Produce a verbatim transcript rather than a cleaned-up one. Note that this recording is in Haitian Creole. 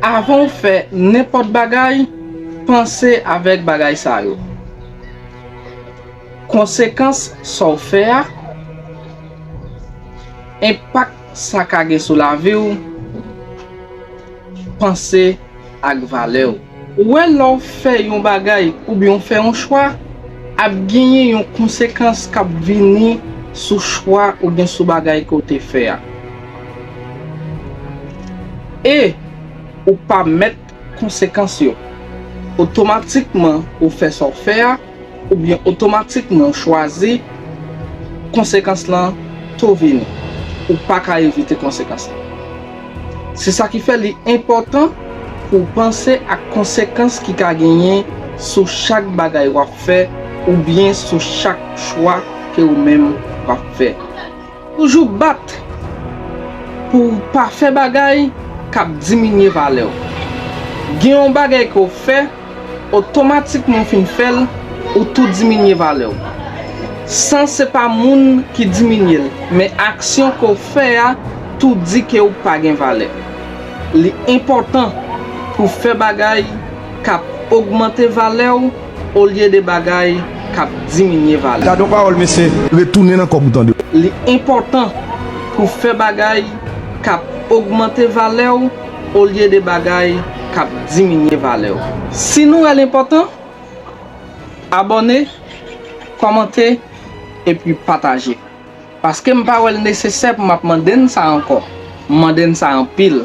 Avan w fè nenpòt bagay, panse avèk bagay sa yo: konsekans sa w fè a, enpak sa ka gen sou lavi w, panse ak valè w. Ou wè, lè w fè yon bagay oubyen w fè yon chwa, ap genyen yon konsekans k ap vini sou chwa oubyen sou bagay ke w te fè a. E ou pa mèt konsekans yo. Otomatikman, ou fè sa w fè a, oubyen otomatikman w chwazi, konsekans lan tou vini. Ou pa ka evite konsekans lan. Se sa ki fè li enpòtan pou w panse ak konsekans ki ka genyen sou chak bagay w ap fè oubyen sou chak chwa ke ou menm w ap fè. Toujou bat pou w pa fè bagay k ap diminye valè w. Gen yon bagay ke w fè, otomatikman w fin fè l, ou tou diminye valè w. San se pa moun ki diminye l, men aksyon ke w fè a tou di ke w pa gen valè. Li enpòtan pou w fè bagay k ap ogmante valè w olye de bagay k ap diminye valè w. Gade yon pawòl, mesye. Retounen nan kòb ou, tande. Li enpòtan pou w fè bagay k ap ogmante valè w olye de bagay k ap diminye valè w. Si nou wè l enpòtan, abòne, kòmante, epi pataje. Paske m pa wè l nesesè pou m ap mande n sa ankò. M mande n sa anpil.